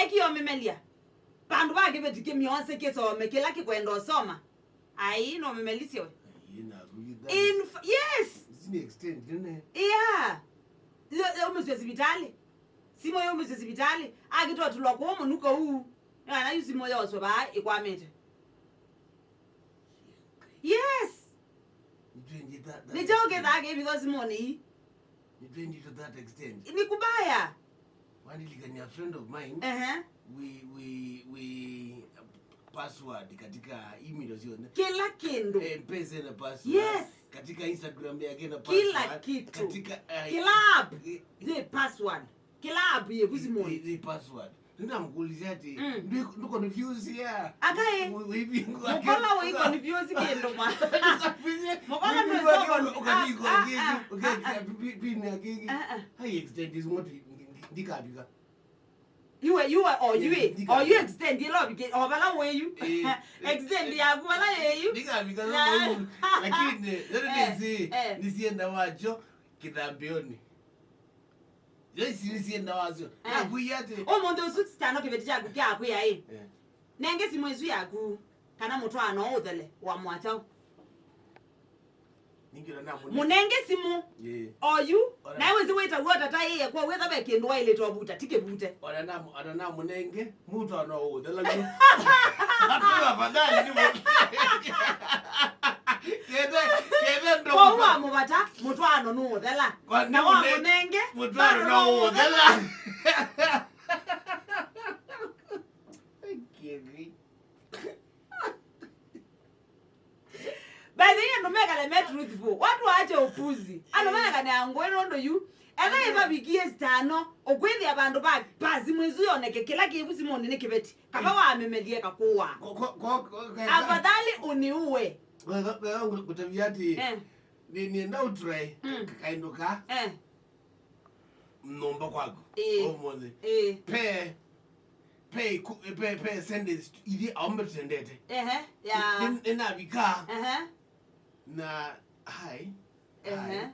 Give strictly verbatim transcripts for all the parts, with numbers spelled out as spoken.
Eki omemelia. Vandũ va kĩveti kĩmyose kĩsome kĩla kĩkwenda ũsoma. Ai, no memelisye we. Ai, na really that In is, f-, yes. It's an extent, isn't it? Yeah. Leo, leo umĩswe sivitalĩ. Simũ yo umĩswe sivitalĩ. Akĩtotulwa kũu mũnuko huu. Nĩwona yu simũ yoswe vaa ĩkwamĩte. Yes. Nĩtwendi that, that Nĩkyo extent. Kĩthaa kĩvitho simũnĩ ii. Nĩtwendi to that extent. Ni kubaya. Wandilikania friend of mine. Ehe. We, we, we, uh, password katika email zionthe. Kila kindu. Eh, M-Pesa na password. Yes. Katika Instagram yake na Kila password. Kitu. Katika, uh, Kila app. Eh, Ni password. Kila app yĩ ku simũnĩ. Ni, ni password. Nĩnamũkũlĩsya atĩ, Mm. ndũ-, ndũ confuse ya. Akaĩ. Wĩ-, wĩvingũa. Mũkola wĩ confuse kĩndũ mwa. Mũkola wĩvingũa nĩ kĩndũ, ũkavingũa Ah, ah, kĩngĩ, ah, ũkekĩa ah, ah. pi-, pi-, pin ya kĩngĩ. Ah, ah. Hai extend is what we, ndi-, ndi-, ndikavika. You were, you were, or you, Yeah, or you ndikavika. Extend ĩla ũvike, o vala wĩ yu. Eh, Extend eh, yaku vala yĩ yu. Ndikavika Yeah. sasa huyu, lakini, Eh, ndio nisi, eh. nisienda wacho, kĩthambioni. Yo ici nĩ syenda wasyo. Eh. Nakwĩie atĩ Ũmũnthĩ ũsu Stano kĩveti kyaku kyakwĩa ĩ. Eh. Nenge simũ ĩsu yaku, kana mũtwaano ũthele wa mwataũ. Ningĩ ona namũne- Mũnenge simũ. Ĩĩ. Oyu, Ona- nawe wĩsĩ wĩta wota ta ĩye, kwa wĩtha ve kĩndũ waĩlĩte ũvuta, ti kĩvute. Ona nam-, ona namũnenge, mũtwaano ũthela nĩ. Atũla afadhali nĩ mũnenge. Kethe, kethe ndo Kwa mũtwa- wa mũvata, mũtwaano nũũthela. Kwa Na wa nĩ mũne- mũnenge, mũtwaano bado no no ũthela. Kĩvi. By the way, andũ mekale me truthful. Watu waache upuzi. Andũ mekane angwe nũndũ yu. Ela ivavikie Stano, ũkwĩthĩa vandũ va pasi mwĩsu yoneke kĩla kĩvu simũnĩ nĩ kĩveti. Kava wamemelie kakũwa. Ko-, ko-, ko-, ko-, ke-, Afadhali uniue. Ke-, ke-, ke-, ngũtavia atĩ, Eh. nĩ-, nĩenda ũtry Mm. kaĩndũ ka Eh. nyũmba kwaku Ĩĩ. ũmũnthĩ. Ĩĩ. Pe, pe iku-, pe, pe sentence ithi aombe tũtendete. Ehe, ya. Nĩ-, nĩnavika Ehe. na, hi, Ehe. hi.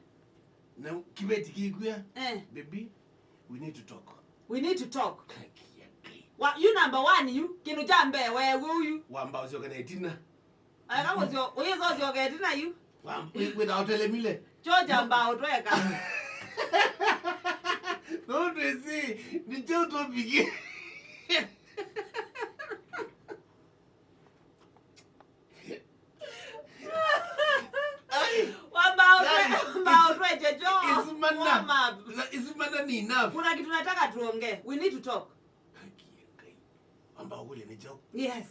Na kĩveti kĩkwĩa, Eh. baby, we need to talk. We need to talk. Wa, you number one, you. Kĩndũ kya mbee, wewe uyu. Wamba ũsyoke na ĩtina. Aka ũsyo, ũyĩsosyoke ĩtina yu. Wa, wĩ-, wĩtha ũtelemile. Kyo kya mbao tweka. No twĩsĩ, nĩ kyo topic. Ai. Wa mbao twe-, Yaani, mbao is-, tweke kyo. Isumana. Warm up. Isumana ni enough. Kuna kitu nataka tuongee. We need to talk. Haki ya Ngai. Amba ũkũlye nĩ kyaũ? Yes.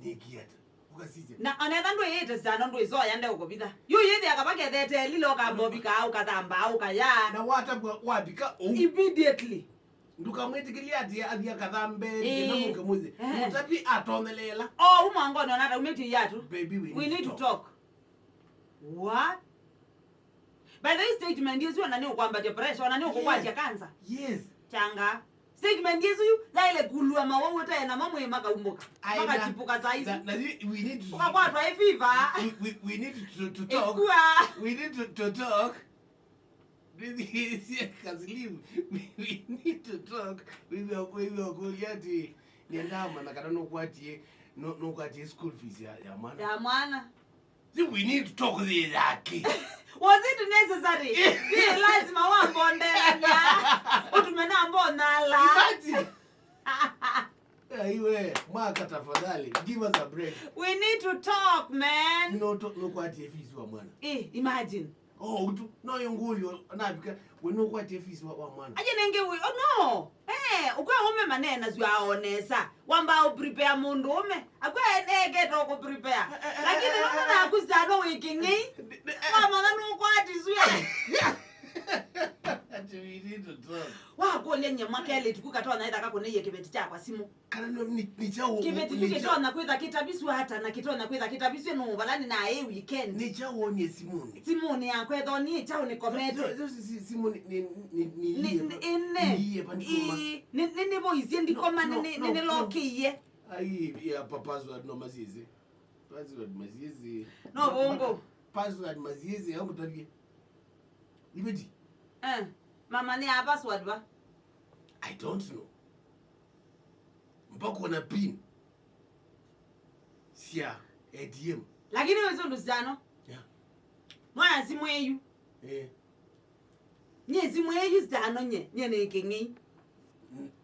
Nĩkie ata? Ũkasisya. Na onetha ndwĩyĩte sana ndwĩsoya nde ũkũvitha. Yu yĩthĩa kava kethete lile ũkambovikaa, ũkathambaa, ũkayaa. Na watavw'a wavika ũu. Immediately. Ndũkamwĩtĩkĩlye atĩ athi akathambe, Ĩĩ. Nginya mũke mũsyĩ. Eh. Mũtavi atonyeleela. O, u mwangoni ona ataumĩtye iatũ. Baby, we need to talk. We need to talk. What? By the way, statement ĩsu ona nĩ ũkwambatya pressure, ona nĩ ũkũkwatya Yes. cancer. Yes. Kyanga. Statement ĩsu yu yaĩle kulua mawau ũtae namo mwĩ makaumbũka. Ai, na- Makachipũka saa isu. Na, na, we, we need to Ũkakwatwa ĩ fever. We, we, we need to, to talk. Ĩkua. We need to, to talk. Kaslim, we, we need to talk. We, we, we, we, we, ati, nĩendaa mana kana nũkwatie, nũ-, nũkwatie school fees ya, ya mwana. Ya mwana. See, we need to talk the yaki. Was it necessary? Ni lazima wambondelanya. Utume na mbonala. Imagine. Aiwe, mwaka tafadhali, give us a break. We need to talk, man. No, to, no kwatie fees wa mwana. Eh, imagine. Oh, utu, no yongulio, nabika, we no kwatie fees wa, wa mwana. Aje nenge we, oh no. Eh, ukwe ume manena zwa onesa. Wamba u prepare mũndũ ũme. Akwe ekete ku prepare. Lakini mama na kuzano wiki ngi. Mama na no kwati zwa. Ati we need to talk. Wa kule nye mwakele tuku katona ita kakone ye kibeti cha kwa simu. Kana no ni, ni chao. Kibeti ni chao. Kitona kwitha kitaviswa hata na kitona kwitha kitaviswe no balani na e weekend. Ni chao ni simuni. Simuni ya kwetho ni chao ni komete. Yo, yo, si, si, simuni ni, ni, ni, Ni, ni, ni, ine. Ni iye pa ndikoma. Ii, ni, ni, ni boisie ndikoma, No, ni, no, ni, no, ni no. lokiie. Ai, ya pa password no masizi. Password masizi. No, bongo. Password masizi, au mutavie. Ibeti. Eh, mama ni a password ba? I don't know. Mpaka na pin sya A T M. Lakini wĩsĩ ũndũ Sitano? Yeah. Mwana simũ ĩyu. Eh. Nye simũ ĩyu Sitano nye, nye nĩ kĩng'ei.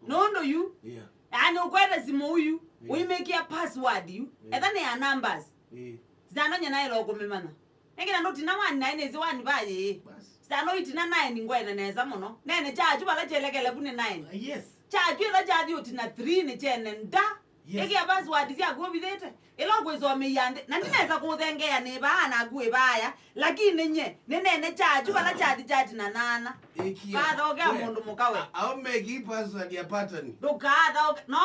Nũndũ yu, Yeah. Yaani ũkwete simũ ũyu, Yeah. ũimĩkĩa password yu. Yeah. Etha nĩ ya numbers. Eh. Sitano nye naĩla ũkũmĩmanya. Nĩngĩ na ndũtina wani naĩ nĩsĩ wani vaye. Bas. Sitano itina nine ngwene nesa mũno. Nene kyachu vala kyelekele vu nĩ nine. Ah, yes. Kyachu ĩla kyathi ũtina three nĩ kyene nda. Yes. Ĩkĩa password syaku ũvithĩte. Ĩla ũkwĩsomea nthĩ. Na ndinesa kũthengeea nĩ vaa naku ĩ vaya. Lakini nye, nĩnene kyachu vala kyathi kyatina nana. Ĩkia. Kathaũkea mũndũ mũka we. Au meki password ya pattern. Ndũkathaũke. No